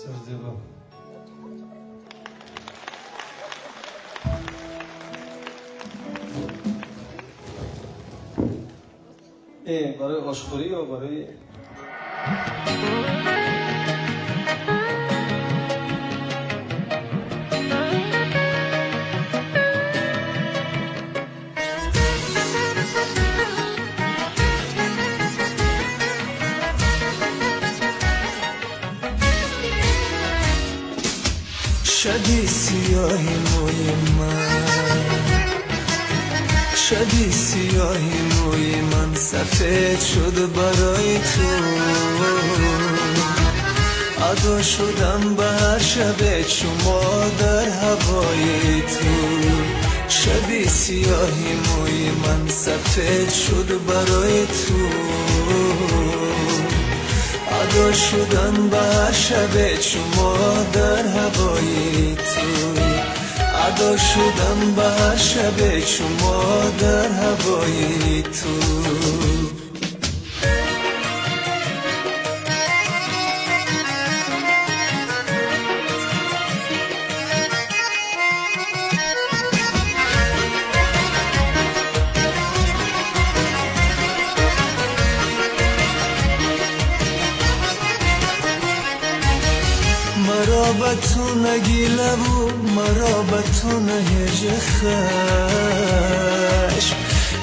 Бисёр зебо. Барои ошхӯрӣ ё барои шаби сиёҳи мӯи ман, шаби сиёҳи мӯи ман сафед шуд барои ту. Адо шудам ба ҳар шабе чу модар ҳавои ту. Шаби сиёҳи мӯи ман сафед шуд барои ту. Адо шудам ба ҳар шабе чу модар ҳавои ту. Адо шудам ба ҳар шабе чу модар ҳавои ту. Маро ба ту нагилаву маро ба ту наҳеҷ хашм,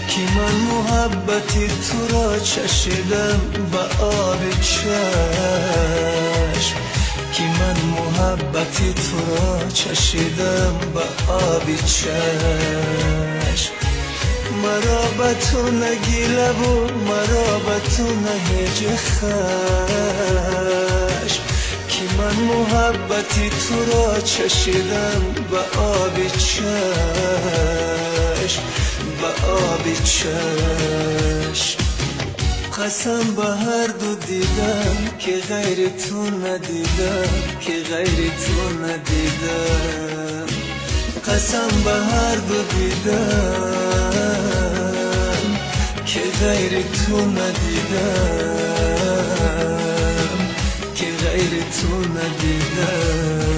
ки ман муҳаббати туро чашидам ба оби чашм, ки ман муҳаббати туро чашидам ба оби чашм. Маро ба ту нагилаву маро ба ту наҳеҷ хашм, ки ман муҳаббати туро чашидам ба оби чашм, ба оби чашм. Қасам ба ҳар ду дидам ки ғайри ту надидам, ки ғайри ту надидам. Қасам ба ҳар ду дидам ки ғайри ту надидам, ки ғайри ту надидам.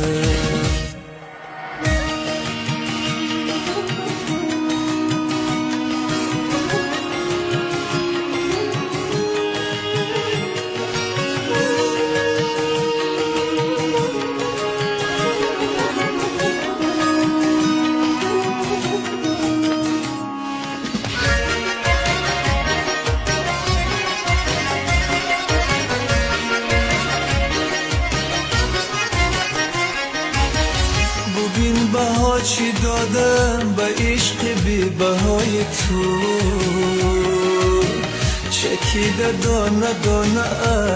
Бубин баҳо чӣ додам ба ишқи бебаҳои ту. Чакида дона дона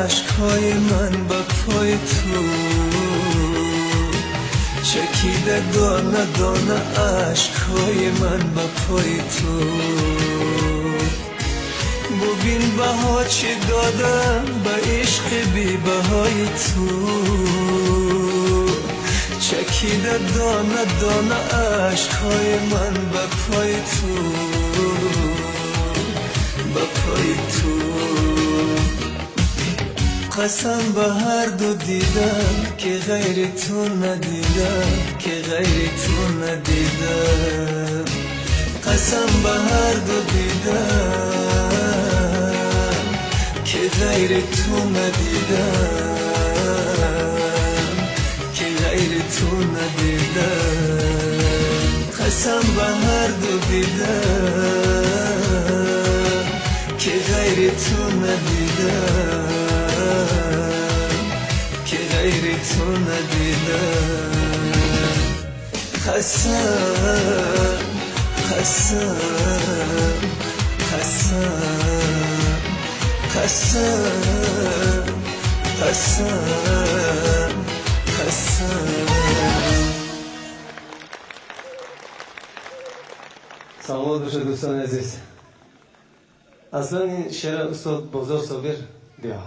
ашкҳои ман ба пои ту. Чакида дона дона ашкҳои ман ба пои ту. Бубин баҳо чӣ додам ба ишқи бебаҳои ту. Чакида дона дона ашкҳои ман ба пои ту, ба пои ту. Қасам ба ҳар ду дидам ки ғайри ту надидам, ки ғайри ту надидам. Қасам ба ҳар ду дидам ки ғайри ту надидам, ки ғайри ту надидам. Қасам ба ҳар ду дидам ки ғайри ту надидам, ки ғайри ту надидам. Қасам, қасам, қасам, қасам, қасам, қасам. Саломат бошед, дӯстони азиз. Аслан ин шеъра устод Бозор Собир биё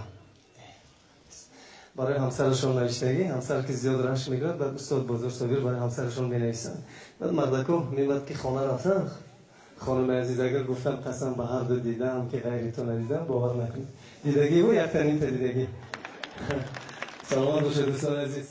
барои ҳамсарашон навиштагӣ. Ҳамсар ки зиёд рашк мекунад, баъд устод Бозор Собир барои ҳамсарашон менависанд. Баъд мардако мебад ки хона рафтан, хонуми азиз, агар гуфтам қасам ба ҳар ду дидам ки ғайри ту надидам, бовар накунед. Дидагӣ ӯ якта нимта дидагӣ. Саломат бошед, дӯстони азиз.